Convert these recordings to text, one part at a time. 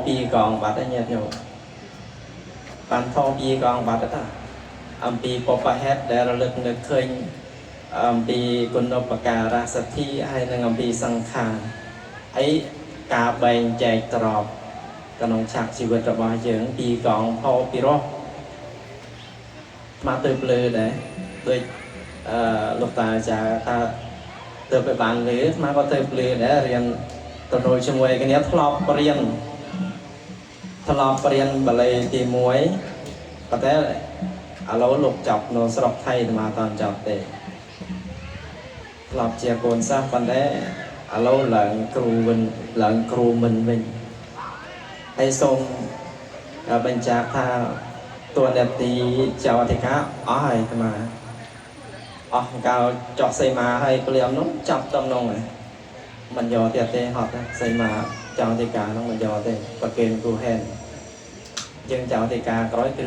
ពីរកងបាត់ហើយញាតិញោមបានធពីរកងបាត់ទៅអំពីបពហេតុដែលរលឹកនឹកឃើញអំពីគុណូបការៈសទ្ធាហើយនិងអំពីសង្ខារហើយការបែងចែកទ្រព្យក្នុងឆាកជីវិតរបស់យើងពីរកងផពីរោះមកទៅភ្លើដែរដូចអឺលោកតាអាចារ្យថាទៅไปបានលើមកក៏ទៅភ្លើដែររៀនទៅដូចជាមួយគ្នាធ្លាប់រៀនធ្លាប់រៀនបាលីទី1ប៉ុន្តែឥឡូវលោកចប់នៅស្រុកថៃតែមកអត់ចប់ទេធ្លាប់ជាកូនសិស្សប៉ុន្តែឥឡូវឡើងគ្រូវិញឡើងគ្រូមិនវិញហើយសូមបញ្ជាក់ថាតួនាទីចៅអធិការអស់ហើយអាត្មាអស់កាលចោះសីមាហើយព្រាមនោះចាប់តំណងហើយមិនយកទៀតទេហត់សីមាចៅអធិការនោះមិនយកទេប្រគេនគ្រូហែនយើងចៅអធិការក្រោយគឺ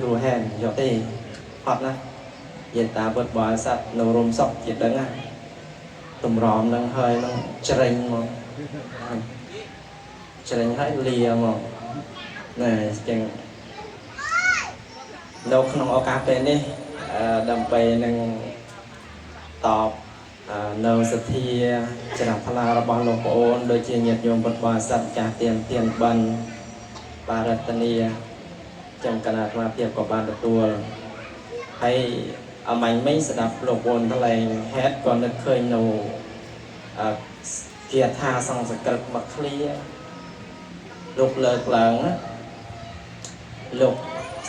គ្រូហែនយកទេហត់ណាស់យាតាពុទ្ធបរិស័ទនៅរោមសុកជាដឹងណាតម្រាំនឹងហើយនឹងច្រេញមកច្រេញហើយលាមកណែចឹងនៅក្នុងឱកាសពេលនេះដើម្បីនឹងតបនៅសទ្ធាច្រាស់ថ្លារបស់លោកប្អូនដូចជាញាតិញោមពុទ្ធបរិស័ទចាស់ទៀនទៀនបិណ្ឌបារតនីចឹងកណាអាត្មាភាពក៏បានទទួលហើយអមាញ់មិញស្ដាប់លោកប្អូនថ្លែងហេតុក៏នឹកឃើញនៅគាថាសំស្ក្រឹតមកឃ្លាលោកលើកឡើងណាលោក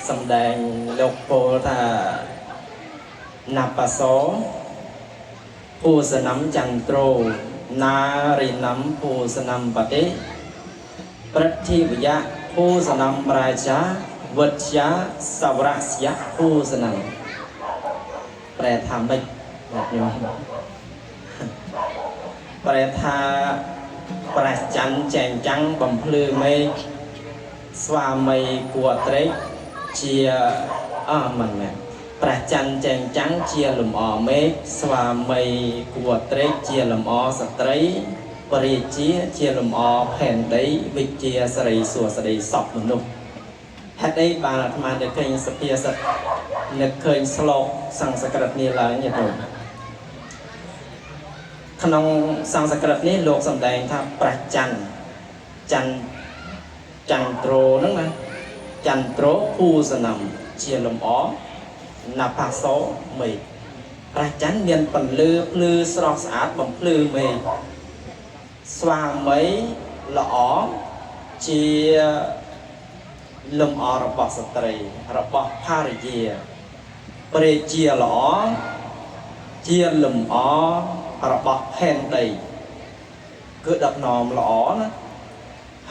សំដែងលោកពោលថានបសោភូសនំចន្ទ្រោណារិនំភូសនំបតិព្រឹទ្ធាវយៈភូសនំរាជាវិទ្យាសវរស្យភូសនំប្រែថាម៉េចញាតិញោមប្រែថាព្រះច័ន្ទចែងចាំងបំភ្លឺមេឃស្វាមីគួរត្រេកជាអស់មិនមែនព្រះច័ន្ទចែងចាំងជាលំអមេឃស្វាមីគួរត្រេកជាលំអស្ត្រីព្រះជាជាលំអផែនដីវិជ្ជាសរីសួស្តីសពមនុស្សហេតុអីបានអាត្មានឹកឃើញសភាសិទ្ធនឹកឃើញស្លោកសំស្ក្រឹតនេះឡើងញាតិញោមក្នុងសំស្ក្រឹតនេះលោកសម្ដែងថាព្រះច័ន្ទច័ន្ទចន្ទ្រោហ្នឹងណាចន្ទ្រោភូសនំជាលំអនផសោមេឃព្រះច័ន្ទមានពន្លឺភ្លឺស្រស់ស្អាតបំភ្លឺមេឃស្វាមីល្អជាលំអរបស់ស្ត្រីរបស់ភរិយាព្រះជាល្អជាលំអរបស់ផែនដីគឺដឹកនាំល្អណា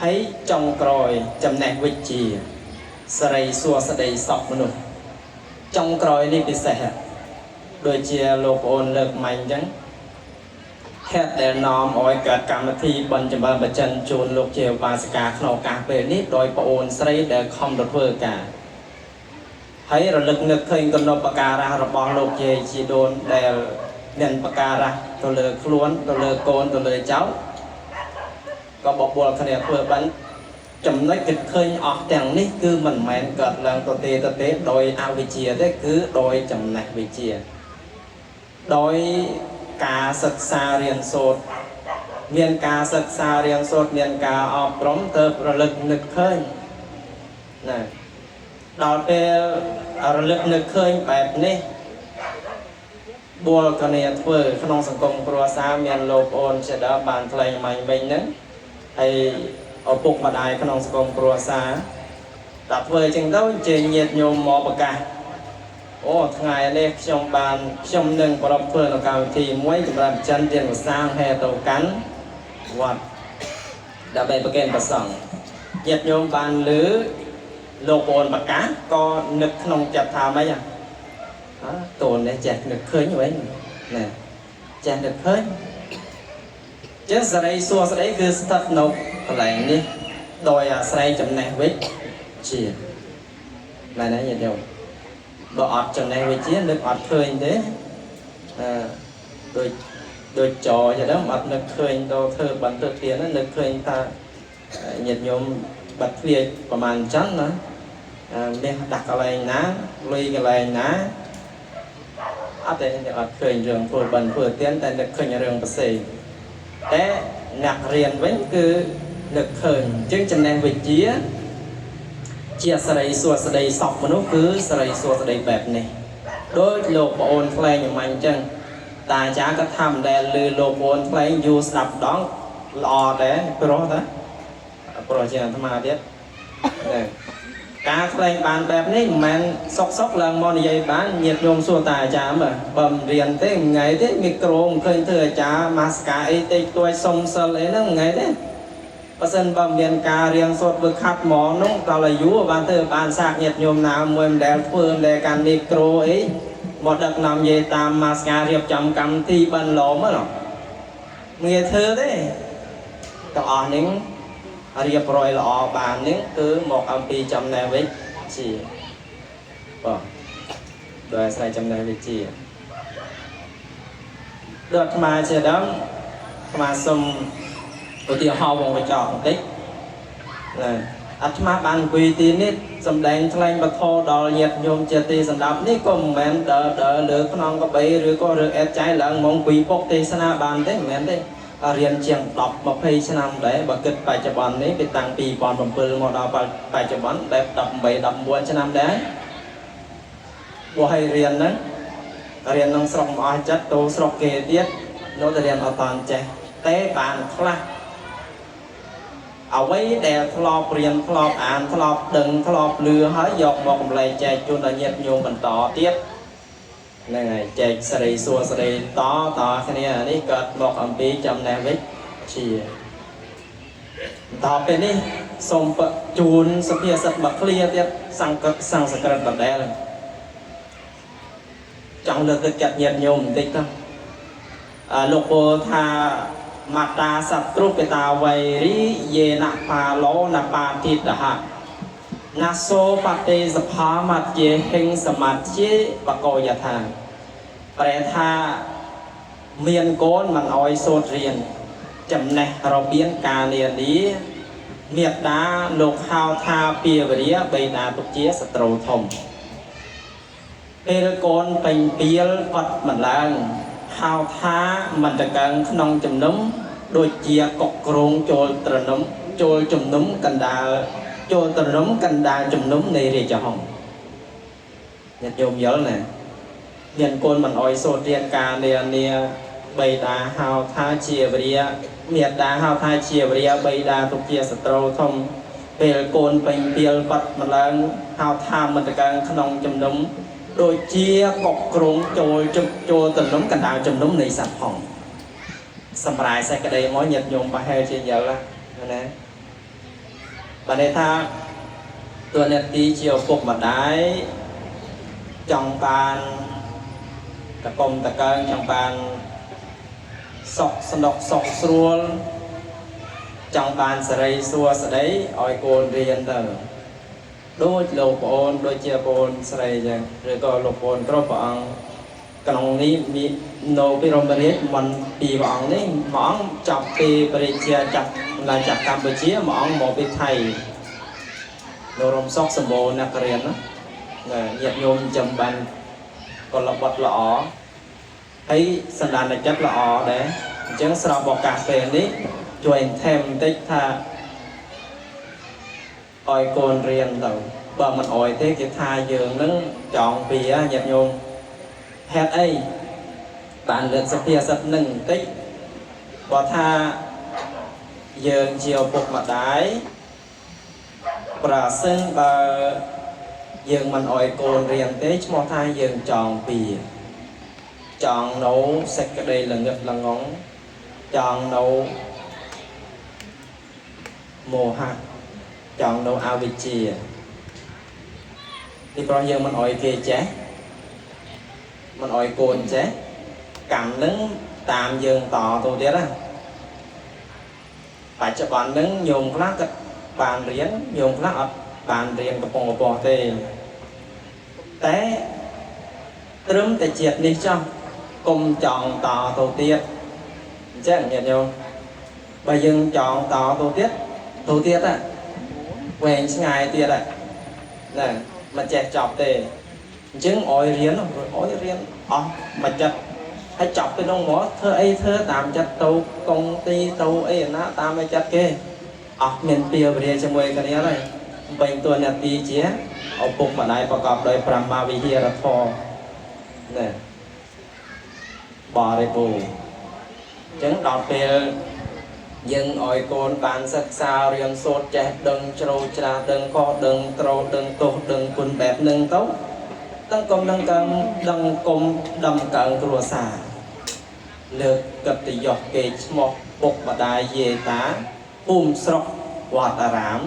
ហើយចុងក្រោយចំណេះវិជ្ជាសរីសួស្តីសពមនុស្សចុងក្រោយនេះពិសេសដូចជាលោកប្អូនលើកមាញ់អញ្ចឹងហេតុដែលនាំឲ្យកើតកម្មវិធីបុណ្យចម្រើនបច្ចិនជូនលោកជាឧបាសិកាក្នុងឱកាសពេលនេះដោយប្អូនស្រីដែលខំទៅធ្វើការហើយរលឹកនឹកឃើញគុណូបការៈរបស់លោកជាជីដូនដែលមានបការៈទៅលើខ្លួនទៅលើកូនទៅលើចៅក៏បបួលគ្នាធ្វើបានចំណុចគិតឃើញអស់ទាំងនេះគឺមិនមែនកើតឡើងទៅទេទៅទេដោយអវិជ្ជាទេគឺដោយចំណេះវិជ្ជាដោយការសិក្សារៀនសូត្រមានការសិក្សារៀនសូត្រមានការអប់រំទៅរលឹកនឹកឃើញណាដល់ពេលរលឹកនឹកឃើញបែបនេះបួលគ្នាធ្វើក្នុងសង្គមគ្រួសារមានលោកប្អូនជាដើមបានថ្លែងមាញ់វិញហ្នឹងហើយឪពុកម្ដាយក្នុងសង្គមគ្រួសារដល់ធ្វើអញ្ចឹងទៅជាញាតិញោមមកប្រកាសអូថ្ងៃនេះខ្ញុំបានខ្ញុំនឹងប្រពធ្វើនៅកម្មវិធីមួយសម្រាប់ចិនទៀនវសាងហេទៅកាន់វត្តដើម្បីប្រគេនព្រះសង្ឃញាតិញោមបានឮលោកប្អូនប្រកាសក៏នឹកក្នុងចិត្តថាម៉េចហ៎តូននេះចេះនឹកឃើញវិញណាចេះនឹកឃើញចឹងសរីសួស្តីគឺស្ថិតនៅកន្លែងនេះដោយអាស្រ័យចំណេះវិជ្ជាមែនទេញាតិញោមបើអត់ចំណេះវិជ្ជានឹកអត់ឃើញទេអឺដូចដូចចចឹងអត់នឹកឃើញទៅធ្វើបន្ទិទៀននឹកឃើញថា ញាតិញោមបាត់ធ្លាយប្រហែលអញ្ចឹងណាមាសដាក់កន្លែងណាលុយកន្លែងណាអត់ទេអត់ឃើញរឿងធ្វើបិណ្ឌធ្វើទានតែនឹកឃើញរឿងផ្សេងតែអ្នករៀនវិញគឺនឹកឃើញអញ្ចឹងចំណេះវិជ្ជាជាសិរីសួស្តីសពមនុស្សគឺសិរីសួស្តីបែបនេះដោយលោកប្អូនថ្លែងអំញ្ញអញ្ចឹងតាអាចារ្យក៏ថាមិនដែលឮលោកប្អូនថ្លែងយូរស្ដាប់ដងល្អដែរព្រោះតាព្រោះជាអាត្មាទៀតហ្នឹងការថ្លែងបានបែបនេះមិនមែនសុកសុកឡើងមកនិយាយបានញាតិញោមសួរតាអាចារ្យមើលបើមិនរៀនទេថ្ងៃទេមីក្រូមិនឃើញធ្វើអាចារ្យម៉ាស្កាអីតិចតួចសុំសិលអីហ្នឹងថ្ងៃទេបើសិនបើមានការរៀនសូត្រធ្វើខាត់ហ្មងនោះដល់អាយុបានធ្វើបានសាកញាតិញោមណាមួយមិនដែលធ្វើមិនដែលកាន់មីក្រូអីមកដឹកនាំនិយាយតាមម៉ាស្ការៀបចំកម្មវិធីបិណ្ឌឡមហ្នឹងងាយធ្វើទេទាំងអស់នេះរៀបរយល្អបាននេះគឺមកអំពីចំណេះវិជ្ជាបាទដោយអាស្រ័យចំណេះវិជ្ជាដូចអាត្មាជាដើមអាត្មាសុំឧទាហរណ៍វងកញ្ចក់បន្តិចណាអាត្មាបានអង្គុយទីនេះសម្ដែងថ្លែងបធរដល់ញាតិញោមជាទីសម្ដាប់នេះក៏មិនមែនដើរដើរលើខ្នងកបីឬក៏រឿងអេតចៃឡើងមកអង្គុយពុកទេសនាបានទេមិនមែនទេរៀនជាង10 20ឆ្នាំដែរបើគិតបច្ចុប្បន្ននេះពីតាំង2007មកដល់បច្ចុប្បន្នបែប18 19ឆ្នាំដែរបើឲ្យរៀនហ្នឹងរៀនក្នុងស្រុកមិនអស់ចិត្តទៅស្រុកគេទៀតនៅតែរៀនអត់តាន់ចេះតែបានខ្លះអ្វីដែលធ្លាប់រៀនធ្លាប់អានធ្លាប់ដឹងធ្លាប់លឺហើយយកមកកម្លែកចែកជូនដល់ញាតិញោមបន្តទៀតហ្នឹងហើយចែកសិរីសួស្តីតតគ្នានេះកើតមកអំពីចំណេះវិជ្ជាបន្តពេលនេះសូមជូនសុភាសិតមួយឃ្លាទៀតសង្កសង្ស្ក្រឹតដដែលចង់លើកទឹកចិត្តញាតិញោមបន្តិចទៅលោកពោលថាមាតាសត្រុបេតាវៃរីយេនបាឡោនបាទិតហៈណាសោបតេសផាមត្យេហិងសមាធិបកោយថាប្រែថាមានកូនមិនអោយសូត្ររៀនចំណេះរបៀនការនានាមេត្តាលោកហៅថាពាវរាបេតាទុកជាសត្រូវធំពេលកូនពេញពីលអត់មិនឡើងហៅថាមិនតកើងក្នុងជំនុំដូចជាកុកក្រងចូលត្រនំចូលជំនុំកណ្ដាលចូលត្រនំកណ្ដាលជំនុំនៃរាជហង្សញាតិញោមយល់ណាមានកូនមិនអោយសូត្ររៀនការនានាបេតាហៅថាជាវរិយមេត្តាហៅថាជាវរិយបេតាទុកជាសត្រូវធំពេលកូនពេញពីលបាត់ម្លងហៅថាមិនតកើងក្នុងជំនុំដូចជាកុកក្រងចូលចូលទំនុំកណ្ដាលជំនុំនៃសត្វផងសម្រាយសេចក្តីមកញាតិញោមប្រហែលជាយល់ណាបើន័យថាតួនាទីជាឪពុកម្ដាយចង់បានតកុំតកើងចង់បានសុខសនុកសុខស្រួលចង់បានសេរីសួស្តីឲ្យកូនរៀនទៅដូចលោកប្អូនដូចជាប្អូនស្រីចឹងឬក៏លោកប្អូនគ្រប់ព្រះអង្គក្នុងនេះមាននៅពីរមរាជមិនពីព្រះអង្គនេះមួយអង្គចាប់ពីព្រះជាចាប់ឡើងจากកម្ពុជាមួយអង្គមកពីថៃនៅរំសុកសម្បូរអ្នករៀនណាញាតិញោមចាំបានកលបុត្រល្អហើយសន្តានចិត្តល្អដែរអញ្ចឹងស្របឱកាសពេលនេះជួយថែមបន្តិចថាឲ្យកូនរៀនទៅបើមិនអោយទេគេថាយើងនឹងចង់ពីញាតិញោមហេតុអីបានលើកសុភាសិតនឹងបន្តិចបើថាយើងជាឪពុកម្ដាយប្រសិនបើយើងមិនអោយកូនរៀនទេឈ្មោះថាយើងចង់ពីចង់នៅសេចក្តីល្ងឹតល្ងងចង់នៅមោហៈចង់នៅអវិជ្ជាពីព្រោះយើងមិនអោយគេចេះមិនអោយកូនចេះកម្មនឹងតាមយើងតទៅទៀតណាបច្ចុប្បន្ននឹងញោមខ្លះក៏បានរៀនញោមខ្លះអត់បានរៀនកំពុងកពស់ទេតែត្រឹមតែជាតិនេះចោះកុំចង់តទៅទៀតអញ្ចឹងញាតិញោមបើយើងចង់តទៅទៀត ទៅទៀតណាវែងឆ្ងាយទៀតណាមិនចេះចប់ទេអញ្ចឹងឲ្យរៀនឲ្យរៀនអស់មួយចិត្តហើយចប់ទៅនោះមកធ្វើអីធ្វើតាមចិត្តទៅកងទីទៅអីណាតាមឲ្យចិត្តគេអស់មានពៀវរាជាមួយគ្នាហើយពេញតួនាទីជាឪពុកម្ដាយប្រកបដោយប្រមាវិហារធម៌ណាបរិបូរណ៍អញ្ចឹងដល់ពេលយើងឲ្យកូនបានសិក្សារៀនសូត្រចេះដឹងជ្រៅច្រាស់ដឹងខុសដឹងត្រូវដឹងទោសដឹងគុណបែបហ្នឹងទៅទាំងកុំដឹងកើងដឹងគុំដំកើងគ្រួសារលើកកិត្តិយសគេឈ្មោះពុកម្ដាយយាយតាភូមិស្រុកវត្តអារាម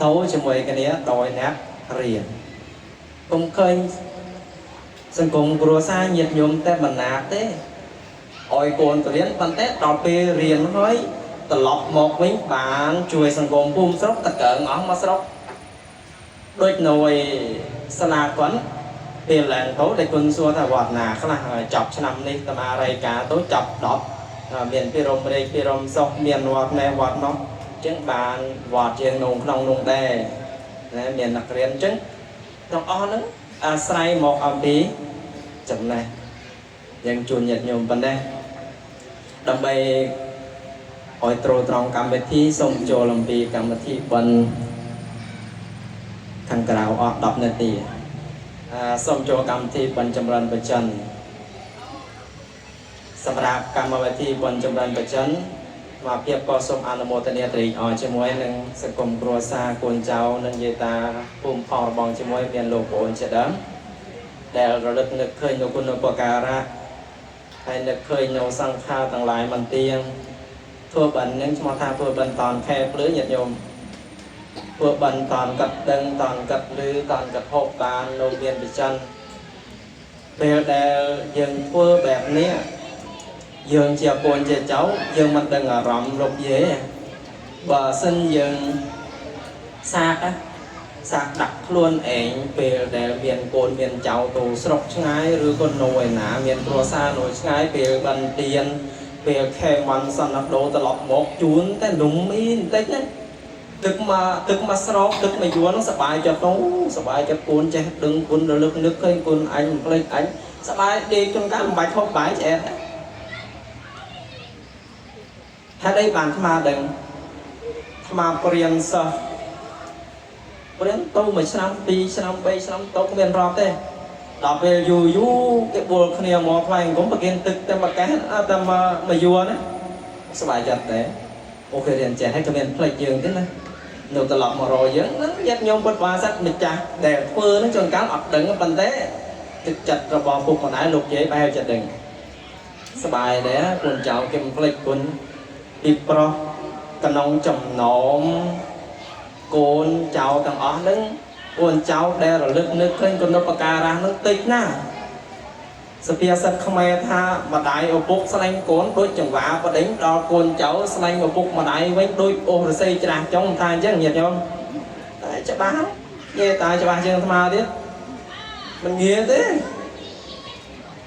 ទៅជាមួយគ្នាដោយអ្នករៀនកុំឃើញសង្គមគ្រួសារញាតិញោមតែបណ្ណាទេឲ្យកូនទៅរៀនប៉ុន្តែដល់ពេលរៀនហើយត្រឡប់មកវិញបានជួយសង្គមភូមិស្រុកតកើងអស់មកស្រុកដូចនៅឯសាលាគាត់ពេលឡើងទៅដែលគុណសួរថាវត្តណាខ្លះចប់ឆ្នាំនេះតាមារៃការទៅចប់10មានពិរមរេកពិរមសុខមានវត្តនេះវត្តនោះអញ្ចឹងបានវត្តជាងនងក្នុងនោះដែរណាមានນັករៀនអញ្ចឹងទាំងអស់ហ្នឹងអាស្រ័យមកអំពីចំណេះយើងជួនញាតិញោមប៉ុណ្ណេះដើម្បីឲ្យត្រូវត្រង់កម្មវិធីសូមចូលអំពីកម្មវិធីបុណ្យខាងក្រៅអស់10នាទីសូមចូលកម្មវិធីបុណ្យចម្រើនបច្ច័នសម្រាប់កម្មវិធីបុណ្យចម្រើនបច្ច័នមកភាពក៏សូមអនុមោទនាត្រេកអរជាមួយនឹងសង្គមគ្រួសារកូនចៅនិងយាយតាភូមិផងរបងជាមួយមានលោកប្អូនជាដើមដែលរលឹកនឹកឃើញនៅគុណូបការៈហើយនឹកឃើញនៅសង្ខារទាំងឡាយមិនទៀងធ្វើបិណ្ឌនឹងឈ្មោះថាធ្វើបិណ្ឌតនខែភ្លឺញាតិញោមធ្វើបិណ្ឌតនកាត់ដឹងតនកាត់លឺតនកាត់ហូបបាននៅមានបច្ច័នពេលដែលយើងធ្វើបែបនេះយើងជាកូនជាចៅយើងមិនដឹងអារម្មណ៍លោកយាយបើសិនយើងសាកសាកដាក់ខ្លួនឯងពេលដែលមានកូនមានចៅទៅស្រុកឆ្ងាយឬក៏នៅឯណាមានគ្រួសារនៅឆ្ងាយពេលបិណ្ឌទានពេលខែមិនសន្នដូត្រឡប់មកជូនតែនំអីបន្តិចណាទឹកមកទឹកមកស្រោកទឹកមកយួនសប្បាយចិត្តទៅសប្បាយចិត្តកូនចេះដឹងគុណរលឹកនឹកឃើញគុណអញមិនភ្លេចអញសប្បាយដេកជួនកាលមិនបាច់ហូបបាយឆ្អែតហេតុអីបានអាត្មាដឹងអាត្មាព្រៀនសិស្សព្រៀនទៅមួយឆ្នាំពីរឆ្នាំ3ឆ្នាំទៅគ្មានរាប់ទេដល់ពេលយូរយូរគេបួលគ្នាមកថ្លៃអង្គមប្រគិនទឹកតែមួយកែតែមួយយួរណាសប្បាយចិត្តទេអូខេរៀនចេះហើយក៏មានផ្លេចយើងទេណានៅត្រឡប់មករកយើងហ្នឹងញាតិញោមពុទ្ធបរិស័ទម្ចាស់ដែលធ្វើហ្នឹងជួនកាលអត់ដឹងប៉ុន្តែទឹកចិត្តរបស់ពុកម្ដាយលោកយាយបែរចិត្តដឹងសប្បាយដែរកូនចៅគេមិនភ្លេចគុណពីប្រុសក្នុងចំណោមកូនចៅទាំងអស់ហ្នឹងកូនចៅដែលរលឹកនឹកឃើញគុណូបការៈហ្នឹងតិចណាស់សុភាសិតខ្មែរថាម្ដាយឪពុកស្លាញ់កូនដូចចង្វាបដិញដល់កូនចៅស្លាញ់ឪពុកម្ដាយវិញដូចអូសរស័យច្រាស់ចុងថាអញ្ចឹងញាតិញោមតែច្បាស់និយាយតាច្បាស់ជាងអាត្មាទៀតមិនងាយទេ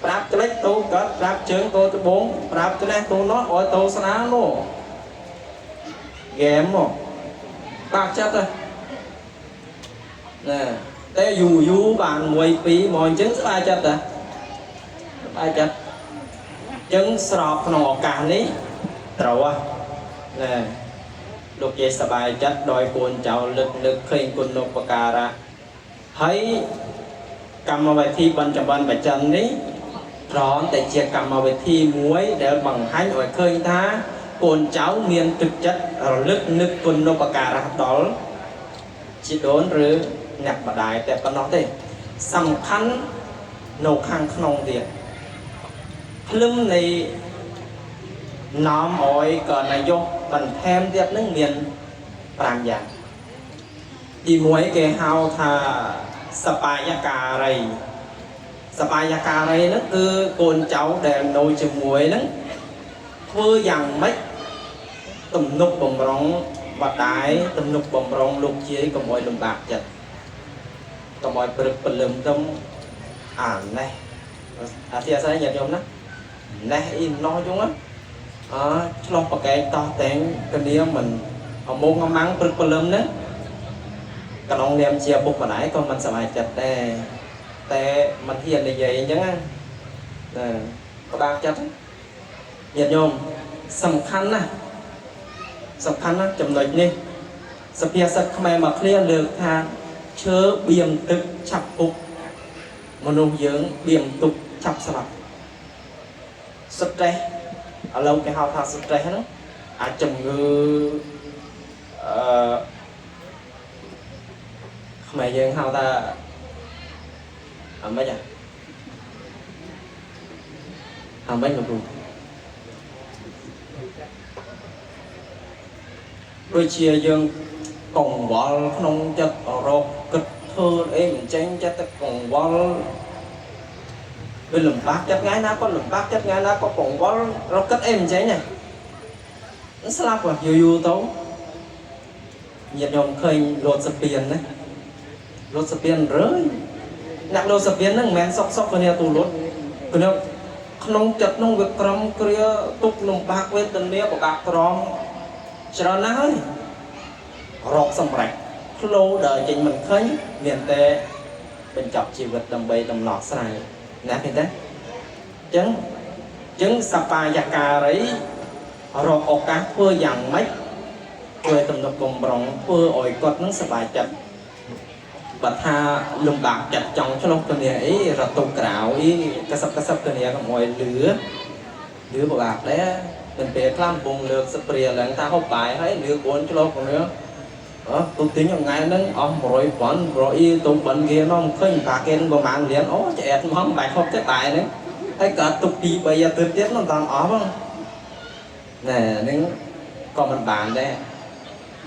ប្រាប់ក្លិចទៅកើតប្រាប់ជើងទៅត្បូងប្រាប់ត្នេះទៅនោះឲ្យទៅស្នានោះហ្គេមមកបាក់ចិត្តណាតែយូរយូរបាន1 2មកអញ្ចឹងស្បាយចិត្តដែរស្បាយចិត្តអញ្ចឹងស្របក្នុងឱកាសនេះត្រូវណាលោកយាយសប្បាយចិត្តដោយកូនចៅលឹកនឹកឃើញគុណូបការៈហើយកម្មវិធីបុណ្យចម្រើនបច្ច័ននេះត្រង់តែជាកម្មវិធីមួយដែលបង្ហាញឲ្យឃើញថាកូនចៅមានទឹកចិត្តរលឹកនឹកគុណូបការៈដល់ជីដូនឬអ្នកម្ដាយតែប៉ុណ្ណោះទេសំខាន់នៅខាងក្នុងទៀតភ្លឹមនៃនាំឲ្យកនាយកបន្ថែមទៀតនឹងមាន5យ៉ាងទី1គេហៅថាសបាយការីសបាយការីហ្នឹងគឺកូនចៅដែលនៅជាមួយហ្នឹងធ្វើយ៉ាងម៉េចទំនុកបំរុងបដាយទំនុកបំរុងលោកជាយកុំឲ្យលំបាកចិត្តកុំឲ្យព្រឹកព្រលឹមទៅអានេះអាធិស្ឋានញាតិញោមណានេះអ៊ីណោះយងអើឆ្លោះប្រកែកតោះតែងគ្នាមិន អមងអម៉ាំងព្រឹកព្រលឹមហ្នឹងក្នុងនាមជាបុគ្គលឯងក៏មិនសប្បាយចិត្តដែរតែមិនហ៊ាននិយាយអញ្ចឹងណា ណាផ្ដាចិត្តញាតិញោមសំខាន់ណាស់សំខាន់ណាស់ចំណុចនេះសុភាសិតខ្មែរមកឃ្លាលើកថាឈើបៀមទឹកឆាប់ពុកមនុស្សយើងបៀមទុកឆាប់ស្លាប់ stress ឥឡូវគេហៅថា stress ហ្នឹងអាចជំងឺអឺខ្មែរយើងហៅថាអាម៉េចអាអាម៉េចលោកគ្រូដូចជាយើងកង្វល់ក្នុងចិត្តរកគិតធ្វើអីមិនចេញចិត្តតែកង្វល់វាលំបាកចិត្តថ្ងៃណាក៏លំបាកចិត្តថ្ងៃណាក៏កង្វល់រកគិតអីមិនចេញដែរស្លាប់យូរយូរទៅញាតិញោមឃើញលោតសពៀនណាលោតសពៀនរើយអ្នកលោតសពៀនហ្នឹងមិនមែនសុកសុកគ្នាទូលុតគ្នាក្នុងចិត្តនោះវាក្រំគ្រាទុកលំបាកវេទនាពិបាកក្រំច្រើនណាស់ហើយរកសម្រេចផ្លូវដែលចេញមិនឃើញមានតែបញ្ចប់ជីវិតដើម្បីដំណោះស្រាយណាឃើញទេអញ្ចឹងសបាយការីរកឱកាសធ្វើយ៉ាងម៉េចធ្វើទំនុកបំរុងធ្វើឲ្យគាត់នឹងសប្បាយចិត្តបើថាលំបាកចិត្តចង់ឆ្លុះគ្នាអីរត់ទៅក្រៅអីកសឹបកសឹបគ្នាកុំឲ្យលឺលឺពិបាកដែរមិនពេលខ្លះកំពុងលើកស្ព្រាឡើងថាហូបបាយហើយលឺកូនឆ្លុះគ្នាអឺទូទិញថ្ងៃហ្នឹងអស់100ប៉ុន100អីទៅបិណ្ឌគេនោះឃើញបាគេនឹងប្រហែលលានអូឆ្អែតហ្មងបាយហូបទៅបាយហ្នឹងហើយក៏ទុក2 3អាទិត្យទៀតមិនតាន់អស់ហ្មងណែហ្នឹងក៏មិនបានដែរ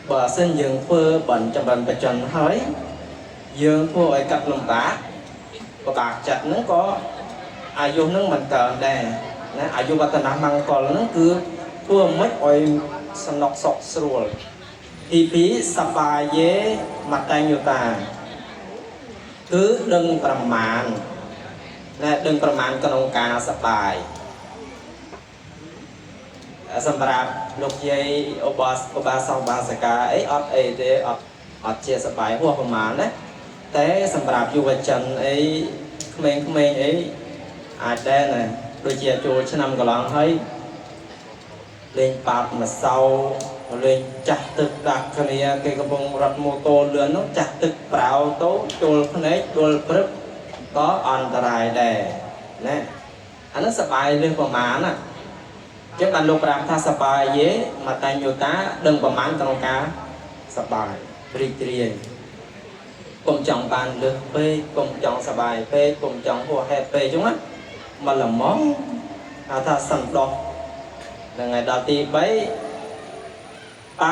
បើសិនយើងធ្វើបិណ្ឌចម្រើនបច្ចុប្បន្នហើយយើងធ្វើឲ្យកាត់លំបាកពិបាកចិត្តហ្នឹងក៏អាយុហ្នឹងមិនកើនដែរណាអាយុវឌ្ឍនមង្គលហ្នឹងគឺធ្វើមិនឲ្យសំណុកសុខស្រួលទី2សបាយេមតញ្ញុតាគឺដឹងប្រមាណណាដឹងប្រមាណក្នុងការសបាយសម្រាប់លោកយាយឧបាសឧបាសកឧបាសិកាអីអត់អីទេអត់អត់ជាសបាយហួសប្រមាណណាតែសម្រាប់យុវជនអីក្មេងៗអីអាចដែរណាដូចជាចូលឆ្នាំកន្លងហើយលេងប៉ាតម្សៅលេងចាស់ទឹកដាក់គ្នាគេកំពុងរត់ម៉ូតូលឿននោះចាស់ទឹកប្រៅទៅចូលភ្នែកដួលព្រឹបក៏អន្តរាយដែរណាអានោះសបាយលើសប្រមាណណាចឹងបានលោកប្រាប់ថាសបាយយេមតញ្ញុតាដឹងប្រមាណក្នុងការសបាយរីករាយកុំចង់បានលើសពេកកុំចង់សបាយពេកកុំចង់ហួសហេតុពេកចឹងណាមកល្មមហៅថាសន្តោសហ្នឹងហើយដល់ទី3ប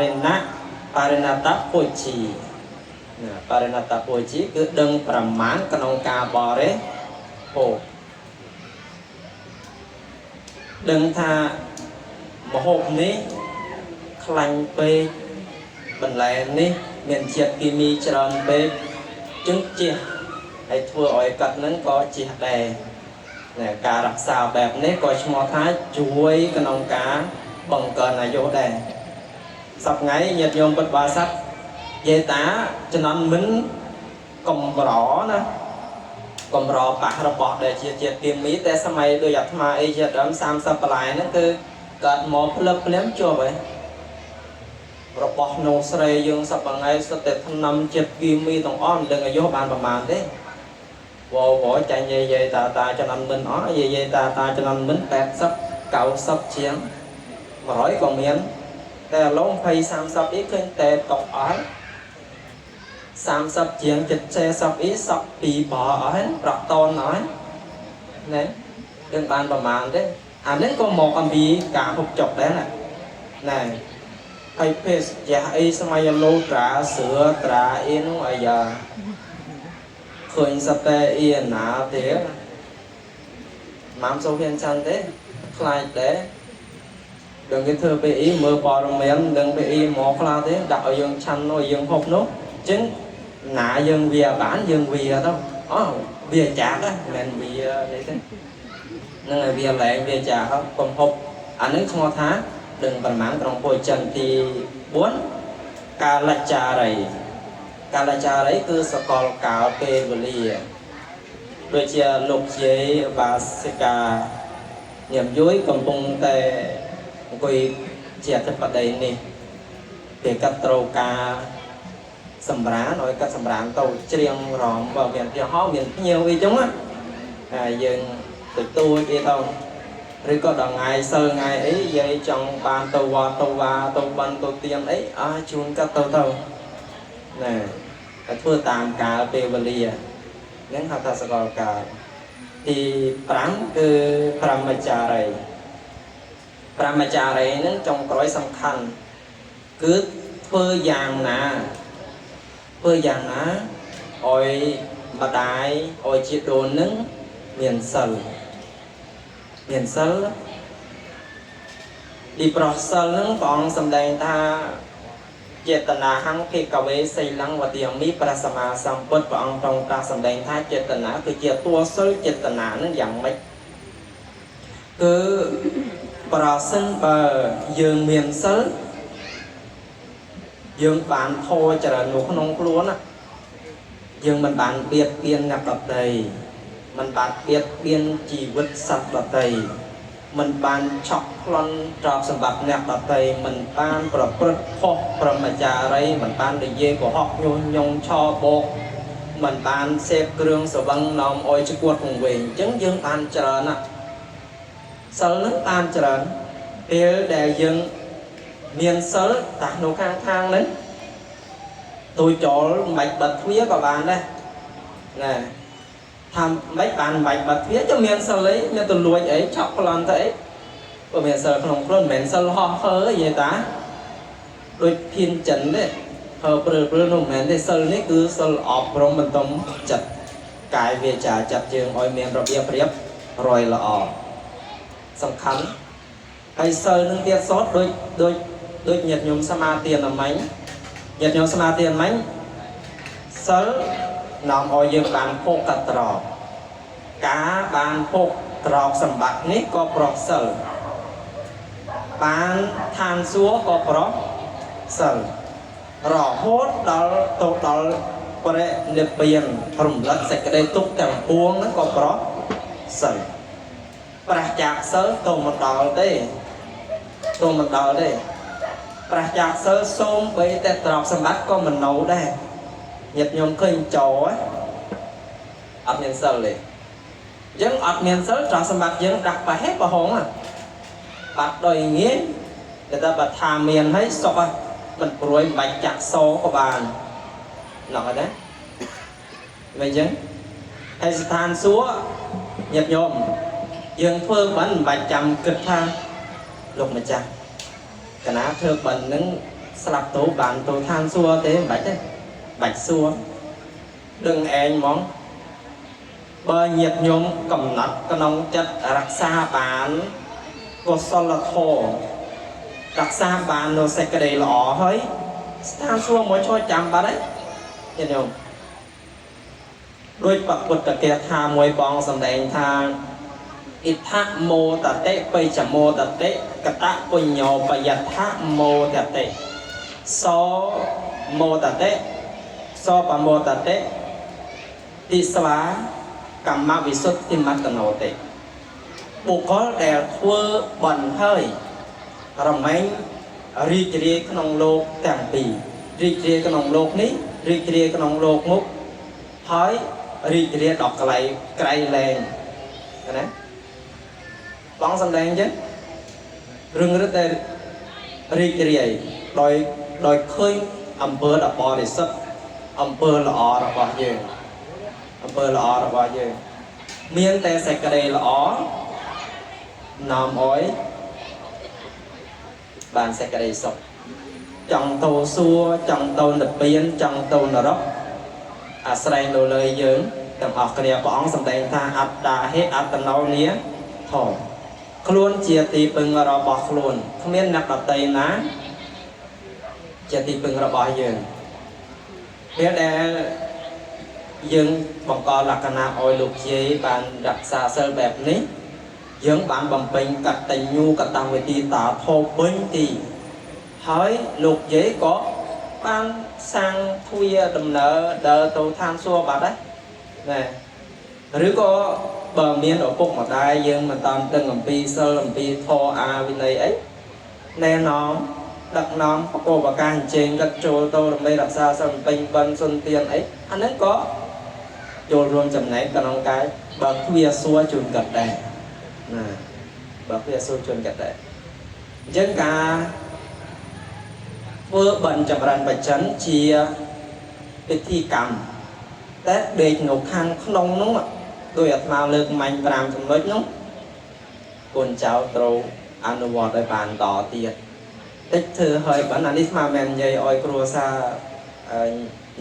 រិណបរិណតពុជីណាបរិណតពុជីគឺដឹងប្រមាណក្នុងការបរិភោគដឹងថាម្ហូបនេះខ្លាញ់ពេកបន្លែនេះមានជាតិគីមីច្រើនពេកចឹងជះហើយធ្វើឲ្យកាត់ហ្នឹងក៏ជះដែរណាការរក្សាបែបនេះក៏ឈ្មោះថាជួយក្នុងការបង្កើនអាយុដែរសប្ថ្ងៃញាតិញោមពុទ្ធបរិស័ទយាយតាជំនាន់មិនកំរណាកំរប៉ះរបស់ដែលជាជាតិគីមីតែសម័យដូចអាត្មាអីជាដើម30បន្លែហ្នឹងគឺកើតមកភ្លឹបភ្លាមជាប់ហើយរបស់នោះស្រីយើងសប្ថ្ងៃសុទ្ធតែថ្នាំជាតិគីមីទាំងអស់មិនដឹងអាយុបានប្រមាណទេវវចាញ់យាយយាយតាតាជំនាន់មិនអស់យាយយាយតាតាជំនាន់មិន80 90ជាង100ក៏មានតែឥឡូវ20 30អីឃើញតែតកអស់30ជាង70 40អីសក់2បអស់ហើយប្រក់តនអស់ណែយើងបានប្រមាណទេអានេះក៏មកអំពីការហូបចុកដែរណាណែហើយភេសជ្ជៈអីសម័យលោត្រាសឿត្រាអីនោះអាយ៉ាឃើញសតេអីណាទេម៉ាំសូហ៊ានឆាន់ទេខ្លាចដែរដឹងគេធ្វើ PI មើលព័ត៌មានដឹង PI មកខ្លះទេដាក់ឲ្យយើងឆាន់នោះឲ្យយើងហូបនោះអញ្ចឹងណាយើងវាបានយើងវាទៅអូវាចាក់ហ្នឹងមិនវានេះទេហ្នឹងហើយវាលែងវាចាក់កុំហូបអានេះឈ្មោះថាដឹងប្រមាណក្នុងពោចិនទី 4កាលចារីកាលចារីគឺសកលកាលពេលវេលាដូចជាលោកយាយបាសិកាញ៉ាំយួយកំពុងតែអង្គុយជាអធិបតីនេះពេលកាត់ត្រូវការសម្រានឲ្យកាត់សម្រានទៅច្រៀងរំបើមានទីហោមានភ្ញៀវអីចឹងណាហើយយើងទទួលគេទៅឬក៏ដល់ថ្ងៃសិលថ្ងៃអីយាយចង់បានទៅវត្តទៅវាទៅបិណ្ឌទៅទៀនអីអើជូនកាត់ទៅទៅណែតែធ្វើតាមកាលពេលវេលាហ្នឹងហៅថាសកលកាលទី5គឺព្រហ្មចារីព្រហ្មចារីហ្នឹងចុងក្រោយសំខាន់គឺធ្វើយ៉ាងណាធ្វើយ៉ាងណាឲ្យម្ដាយឲ្យជាដូននឹងមានសិលមានសិលពីប្រុសសិលហ្នឹងព្រះអង្គសម្ដែងថាចេតនាហង្ភិក្ខវេសីលੰវទាមិព្រះសម្មាសម្ពុទ្ធព្រះអង្គទ្រង់ត្រាស់សម្ដែងថាចេតនាគឺជាតួសិលចេតនាហ្នឹងយ៉ាងម៉េចគឺប្រសិនបើយើងមានសិលយើងបានធម៌ច្រើននៅក្នុងខ្លួនណាយើងមិនបានបៀតបៀនអ្នកដទៃមិនបានបៀតបៀនជីវិតសត្វដទៃមិនបានឆក់ប្លន់ទ្រព្យសម្បត្តិអ្នកដទៃមិនបានប្រព្រឹត្តខុសព្រហ្មចារីមិនបាននិយាយកុហកញុះញង់ឆបោកមិនបានសេពគ្រឿងស្រវឹងនាំអោយឈួតវង្វេងអញ្ចឹងយើងបានច្រើនណាស់សិលនឹងបានច្រើនពេលដែលយើងមានសិលតាស់នៅខាងខាងហ្នឹងទូចោលមិនបាច់បិទទ្វារក៏បានដែរណាថាមិនបានមិនបាច់បិទទ្វារចុះមានសិលអីមានទៅលួចអីឆក់ប្លន់ទៅអីបើមានសិលក្នុងខ្លួនមិនមែនសិលហោះហើនិយាយតាដូចភៀនចិនទេហើព្រើលព្រើលនោះមិនមែនទេសិលនេះគឺសិលអប់រំបន្ទុំចិត្តកាយវាចាចិត្តយើងឲ្យមានរបៀបរៀបរយល្អសំខាន់ហើយសិលនឹងទៀតសតដូចដូចដូចញាតិញោមសមាទានអមិញញាតិញោមសមាទានអមិញសិលនាំឲ្យយើងបានភោគត្រកការបានភោគត្រកសម្បត្តិនេះក៏ប្រោះសិលបានឋានសួគ៌ក៏ប្រោះសិលរហូតដល់ទៅដល់ព្រះនិព្វានរំលឹកសេចក្តីទុក្ខទាំងពួងហ្នឹងក៏ប្រោះសិលប្រះចាកសិលទៅមិនដល់ទេទៅមិនដល់ទេប្រះចាកសិលសូមបីតែទ្រព្យសម្បត្តិក៏មិននៅដែរញាតិញោមឃើញចោអត់មានសិលទេអញ្ចឹងអត់មានសិលទ្រព្យសម្បត្តិយើងដាក់ប្រហែលប្រហងបាត់ដោយងាយតែតែបើថាមានហើយសុខមិនព្រួយមិនបាច់ចាក់សក៏បានណោះណាមិនអញ្ចឹងហើយស្ថានសួគ៌ញាតិញោមយើងធ្វើបិណ្ឌមិនបាច់ចាំគិតថាលោកម្ចាស់កណាធ្វើបិណ្ឌនឹងស្លាប់ទៅបានទៅឋានសួគ៌ទេមិនបាច់ទេបាច់សួរដឹងឯងហ្មងបើញាតិញោមកំណត់ក្នុងចិត្តរក្សាបានកុសលធម៌រក្សាបាននៅសេចក្តីល្អហើយស្ថានសួគ៌មួយឈរចាំបាត់ហើយញាតិញោមដូចបពុទ្ធគាថាមួយបងសម្ដែងថាអិដ្ឋមោតតិបិចមោតតិកតពុញ្ញោបយដ្ឋមោតតិសោមោតតិសោបមោតតិទិស្វាកម្មវិសុទ្ធិមត្តនោតិបុគ្គលដែលធ្វើបន់ហើយរមែងរីករាយក្នុងលោកទាំងពីររីករាយក្នុងលោកនេះរីករាយក្នុងលោកមុខហើយរីករាយដល់កលៃក្រៃលែងណាបងសម្ដែងអញ្ចឹងរឿងរឹតតែរីករាយដោយដោយឃើញអំពើដ៏បរិសុទ្ធអំពើល្អរបស់យើងអំពើល្អរបស់យើងមានតែសេចក្តីល្អនាំឲ្យបានសេចក្តីសុខចង់ទៅសួគ៌ចង់ទៅនិព្វានចង់ទៅនរកអាស្រ័យនៅលើយើងទាំងអស់គ្នាព្រះអង្គសម្ដែងថាអត្តាហេអត្តនោនាថោខ្លួនជាទីពឹងរបស់ខ្លួនគ្មានអ្នកដទៃណាជាទីពឹងរបស់យើងពេលដែលយើងបង្កលក្ខណៈឲ្យលោកយាយបានរក្សាសិលបែបនេះយើងបានបំពេញកតញ្ញូកតវេទីតាធោពេញទី ហើយលោកយាយក៏បានសាងទ្វារដំណើរដើរទៅឋានសួគ៌បាត់ដែរណាឬក៏បើមានឪពុកម្ដាយយើងមិនតាមដឹងអំពីសិលអំពីធម៌អាវិន័យអីណែនាំដឹកនាំបកបកាអញ្ជើញគាត់ចូលទៅដើម្បីរក្សាសិលពេញបិណ្ឌសុនទានអីអាហ្នឹងក៏ចូលរួមចំណែកក្នុងការបើកទ្វារសួគ៌ជូនគាត់ដែរណាបើកទ្វារសួគ៌ជូនគាត់ដែរអញ្ចឹងការធ្វើបិណ្ឌចម្រើនបច្ចិនជាពិធីកម្មតែដេកនៅខាងក្នុងនោះដោយអាត្មាលើកមាញ់5ចំណុចនោះកូនចៅត្រូវអនុវត្តឲ្យបានតទៀតតិចធ្វើឲ្យបានអានេះស្មាមែននិយាយឲ្យគ្រួសារ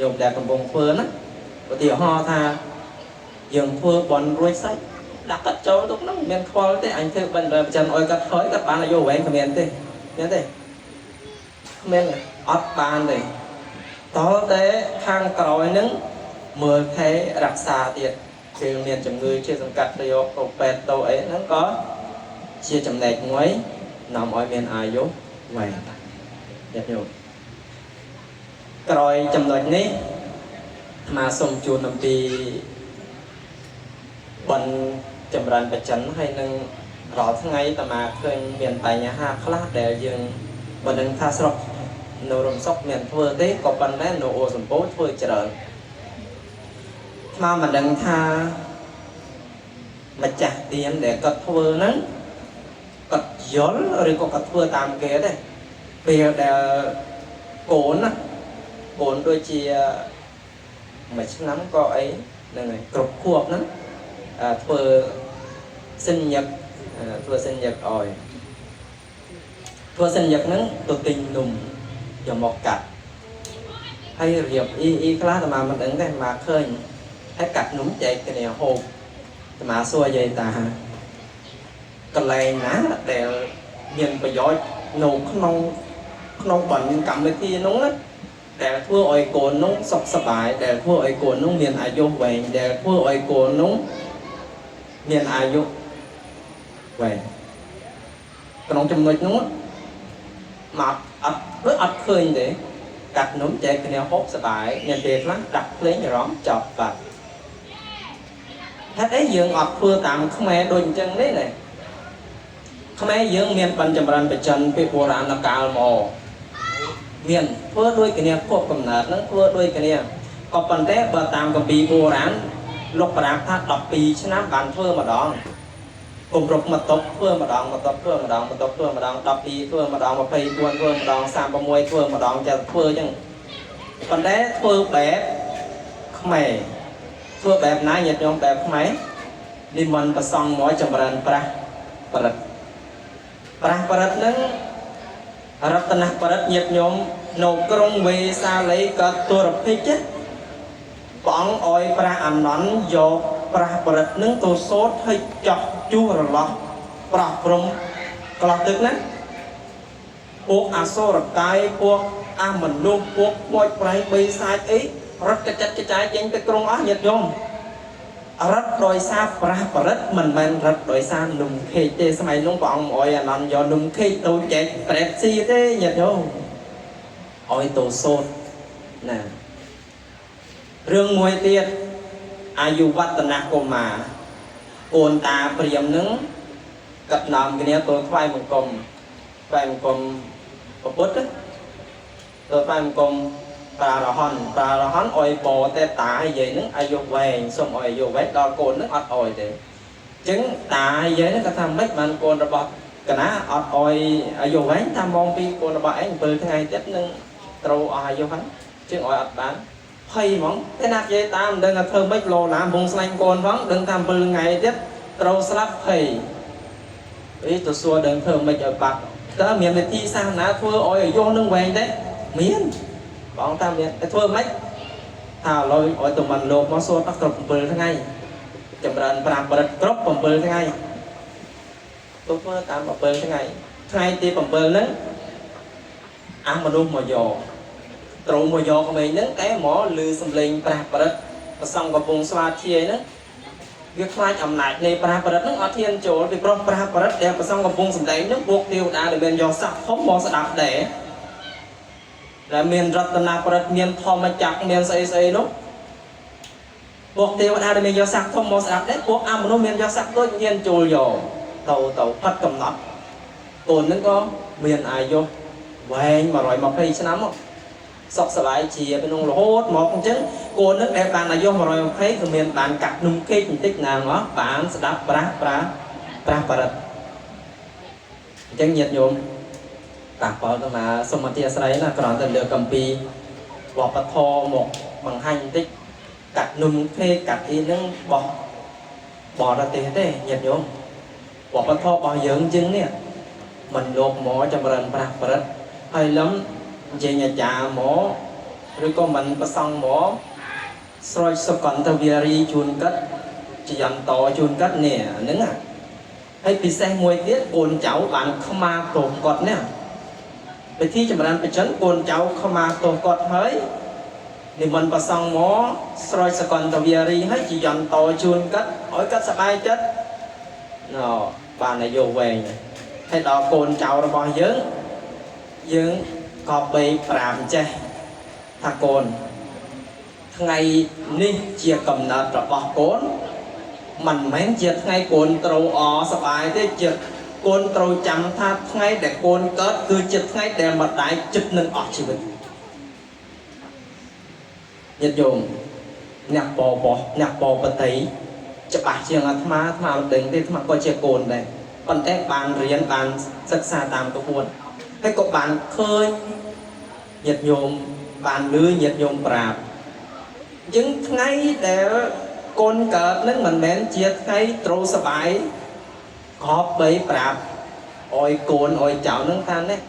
ញោមដែលកំពុងធ្វើណាឧទាហរណ៍ថាយើងធ្វើបន់រួចសាច់ដាក់កាត់ចូលទៅក្នុងមានខ្វល់ទេអញធ្វើបិណ្ឌប្រចាំឲ្យកាត់ហើយកាត់បានអាយុវែងគ្មានទេមានទេគ្មានអត់បានទេតើតែខាងក្រោយនឹងមើលថែរក្សាទៀតពេលមានជំងឺជាសង្កាត់ទៅយកទៅពេទ្យទៅអីហ្នឹងក៏ជាចំណែកមួយនាំឲ្យមានអាយុវែងញាតិញោមក្រោយចំណុចនេះអាត្មាសូមជូនអំពីបិណ្ឌចម្រើនបច្ចិនហើយនឹងរាល់ថ្ងៃអាត្មាឃើញមានបញ្ហាខ្លះដែលយើងបើនឹងថាស្រុកនៅរំសុកមានធ្វើទេក៏ប៉ុន្តែនៅអូសម្ពោធធ្វើច្រើនអាត្មាមិនដឹងថាម្ចាស់ទានដែលគាត់ធ្វើហ្នឹងគាត់យល់ឬក៏គាត់ធ្វើតាមគេទេពេលដែលកូនណាកូនដូចជាមួយឆ្នាំក៏អីហ្នឹងហើយគ្រប់ខួបហ្នឹងធ្វើសិញ្ញឹកធ្វើសិញ្ញឹកឲ្យធ្វើសិញ្ញឹកហ្នឹងទៅទិញនំយកមកកាត់ហើយរៀបអ៊ីអ៊ីខ្លះអាត្មាមិនដឹងទេមកឃើញហើយកាត់នំចែកគ្នាហូបអាត្មាសួរយាយតាកន្លែងណាដែលមានប្រយោជន៍នៅក្នុងក្នុងបណ្ឌកម្មវិធីនោះណាដែលធ្វើឲ្យកូននោះសុខសប្បាយដែលធ្វើឲ្យកូននោះមានអាយុវែងដែលធ្វើឲ្យកូននោះមានអាយុវែងក្នុងចំណុចនោះមកអត់ដូចអត់ឃើញទេកាត់នំចែកគ្នាហូបសប្បាយមានពេលខ្លះដាក់ភ្លេងអារម្មណ៍ចប់បាត់ហេតុអីយើងអត់ធ្វើតាមខ្មែរដូចអញ្ចឹងទេណាខ្មែរយើងមានបញ្ចម្រើនបច្ចិនពីបុរាណកាលមកមានធ្វើដូចគ្នាគប់កំណើតហ្នឹងធ្វើដូចគ្នាក៏ប៉ុន្តែបើតាមគម្ពីរបុរាណលោកប្រាប់ថា12ឆ្នាំបានធ្វើម្ដងគម្រប់មកតុបធ្វើម្ដងមកតុបធ្វើម្ដងមកតុបធ្វើម្ដង12ធ្វើម្ដង24ធ្វើម្ដង36ធ្វើម្ដងចាធ្វើអញ្ចឹងប៉ុន្តែធ្វើបែបខ្មែរធ្វើបែបណាញាតិញោមបែបខ្មែរនិមន្តប្រសង់មកចម្រើនប្រាស់ប្រិតប្រាស់ប្រិតហ្នឹងរតនបរិទ្ធញាតិញោមនៅក្រុងវេសាលីក៏ទុរភិច្ចព្រះអង្គឲ្យព្រះអានន្ទយកប្រាស់បរិទ្ធនឹងទៅសូត្រឲ្យចោះជួររលាស់ប្រោះព្រំក្លោះទឹកណាពួកអសុរកាយពួកអមនុស្សពួកខ្មោចប្រៃបិសាចអីរត់កចិតកចាយចេញទៅក្រុងអស់ញាតិញោមរត់ដោយសារប្រាស់បរិទ្ធមិនមែនរត់ដោយសារនំខេកទេសម័យនោះព្រះអង្គឲ្យអានន្ទយកនំខេកទៅចែកប្រេតស៊ីទេញាតិញោមឲ្យទៅសូត្រណារឿងមួយទៀតអាយុវឌ្ឍនកុមារអូនតាព្រាមនឹងកាត់នាំគ្នាទៅថ្វាយបង្គំថ្វាយបង្គំព្រះពុទ្ធទៅថ្វាយបង្គំប្រារហន្តប្រារហន្តអុយបតែតាយាយនឹងអាយុវែងសូមឲ្យអាយុវែងដល់កូននឹងអត់អុយទេអញ្ចឹងតាយាយនឹងគាត់ថាម៉េចបានកូនរបស់កណាអត់អុយអាយុវែងតាមម៉ោង2កូនរបស់ឯង7ថ្ងៃទៀតនឹងត្រូវអស់អាយុហ្នឹងជាងអុយអត់បានភ័យហ្មងតែណានិយាយតាមមិនដឹងថាធ្វើម៉េចលោឡាមងស្លាញ់កូនផងដឹងថា7ថ្ងៃទៀតត្រូវស្លាប់ភ័យអីទៅសួរដឹងធ្វើម៉េចឲ្យបាត់តើមានវិធីសាស្ត្រណាធ្វើឲ្យអាយុនឹងវែងទេមានបងតាមមានតែធ្វើម៉េចថាឥឡូវឲ្យទៅមិនលោកមកសួរតគ្រប់7ថ្ងៃចម្រើន5បរិទ្ធគ្រប់7ថ្ងៃទៅធ្វើតាម7ថ្ងៃថ្ងៃទី7ហ្នឹងអះមនុស្សមកយកត្រូវមកយកក្មេងហ្នឹងតែមកលឺសំឡេងប្រាស់បរិទ្ធប្រសងកំពុងស្វាធាយហ្នឹងវាខ្លាចអំណាចនៃប្រាស់បរិទ្ធហ្នឹងអត់ហ៊ានចូលពីព្រោះប្រាស់បរិទ្ធដែលប្រសងកំពុងសំដែងហ្នឹងពួកទេវតាដែលមានយកស័ក្តិធំមកស្ដាប់ដែរ ដែលមានរតនប្រិតមានធម្មចក្រមានស្អីស្អីនោះពួកទេវតាដែលមានយកស័ក្តិធំមកស្ដាប់ដែរពួកអមនុស្សមានយកស័ក្តិតូចញៀនចូលយកទៅទៅផិតកំណត់កូនហ្នឹងក៏មានអាយុវែង120ឆ្នាំមកសុខសប្បាយជាក្នុងរហូតមកអញ្ចឹងកូនហ្នឹងដែលបានអាយុ120គឺមានបានកាត់នំខេកបន្តិចណាមកបានស្ដាប់ប្រាស់ប្រាស់ប្រាស់បរិទ្ធអញ្ចឹងញាតិញោមតាផលទៅមកសូមអធិស្ឋានណាគ្រាន់តែលើកអំពីវប្បធម៌មកបង្ហាញបន្តិចកាត់នំខេកកាត់អីហ្នឹងបោះបរទេសទេញាតិញោមវប្បធម៌របស់យើងជាងនេះមិនលោកមកចម្រើនប្រាស់បរិទ្ធហើយលំនិយាយអាចារ្យមកឬក៏មិនប្រសង់មកស្រោចសុគន្ធវារីជូនកាត់ជាយន្តជូនកាត់នេះហ្នឹងណាហើយពិសេសមួយទៀតកូនចៅបានខ្មាទោសគាត់នេះពិធីចម្រើនបច្ចុប្បន្នកូនចៅខ្មាទោសគាត់ហើយនិមន្តប្រសង់មកស្រោចសកន្តវារីហើយជាយន្តជូនកាត់ឲ្យកាត់សប្បាយចិត្តណបានអាយុវែងហើយដល់កូនចៅរបស់យើងយើងក៏បីប្រាប់ចេះថាកូនថ្ងៃនេះជាកំណត់របស់កូនមិនមែនជាថ្ងៃកូនត្រូវអសប្បាយទេជាកូនត្រូវចាំថាថ្ងៃដែលកូនកើតគឺជាថ្ងៃដែលម្ដាយចិត្តនឹងអស់ជីវិតញាតិញោមអ្នកបបោះអ្នកបបតីច្បាស់ជាងអាត្មាអាត្មាមិនដឹងទេអាត្មាក៏ជាកូនដែរប៉ុន្តែបានរៀនបានសិក្សាតាមក្បួនហើយក៏បានឃើញញាតិញោមបានលឺញាតិញោមប្រាប់អញ្ចឹងថ្ងៃដែលកូនកើតនឹងមិនមែនជាថ្ងៃត្រូវសប្បាយក៏បីប្រាប់ឲ្យកូនឲ្យចៅនឹងថានេះ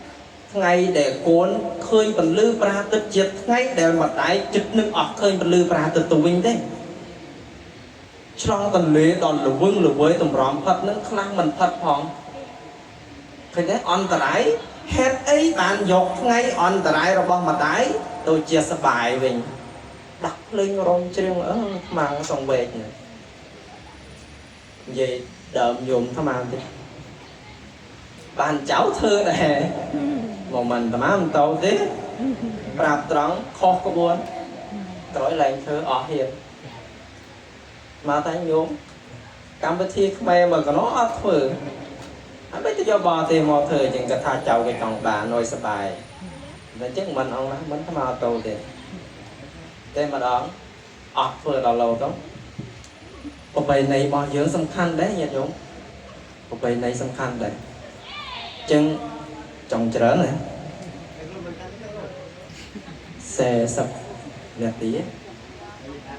ថ្ងៃដែលកូនឃើញពន្លឺប្រាទិត្យជាថ្ងៃដែលម្ដាយចិត្តនឹងអស់ឃើញពន្លឺប្រាទិត្យទៅវិញទេឆ្លងទន្លេដល់ល្វឹងល្វើយតម្រាំផិតនឹងខ្លះមិនផិតផងឃើញទេអន្តរាយហេតុអីបានយកថ្ងៃអន្តរាយរបស់ម្ដាយទៅជាសបាយវិញដាក់ភ្លេងរំច្រៀងអឺខ្មាំងសង្វេកនិយាយដើមយំអាត្មាតិចបានចៅធ្វើដែរមកមិនអាត្មាមិនទៅទេប្រាប់ត្រង់ខុសក្បួនក្រោយឡើងធ្វើអស់ហ៊ានមកតែញោមកម្មវិធីខ្មែរមកកណោអត់ធ្វើអត់មិនទៅយកបរទេមកធ្វើអញ្ចឹងគាត់ថាចៅគេចង់បានឲ្យសបាយតែអញ្ចឹងមិនអង្គណាមិនអាត្មាអត់ទៅទេតែម្ដងអស់ធ្វើដល់លោទៅប្រពៃណីរបស់យើងសំខាន់ដែរញាតិញោមប្រពៃណីសំខាន់ដែរអញ្ចឹងចង់ច្រើនណា40នាទី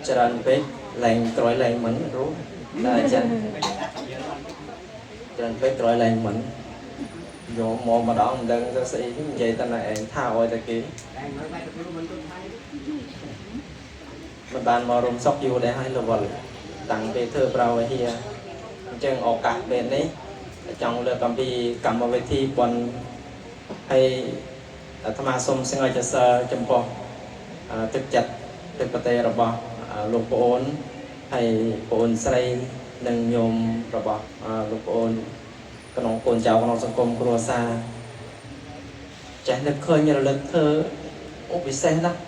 ច្រើនពេកឡើងក្រោយឡើងមិនគ្រូតែអញ្ចឹងច្រើនពេកក្រោយឡើងមិនយកមកម្ដងមិនដឹងទៅស្អីនិយាយតែឯងថាឲ្យតែគេមិនបានមករុំសុកយូរដែរហើយរវល់តាំងពេលធ្វើប្រវហិយអញ្ចឹងឱកាសពេលនេះចង់លើកអំពីកម្មវិធីបុណ្យហើយអាត្មាសូមសង្ឃចសរចំពោះទឹកចិត្តទឹកប្រទេសរបស់លោកប្អូនហើយប្អូនស្រីនិងញោមរបស់លោកប្អូនក្នុងកូនចៅក្នុងសង្គមគ្រួសារចេះនឹកឃើញរលឹកធ្វើអូពិសេសណាស់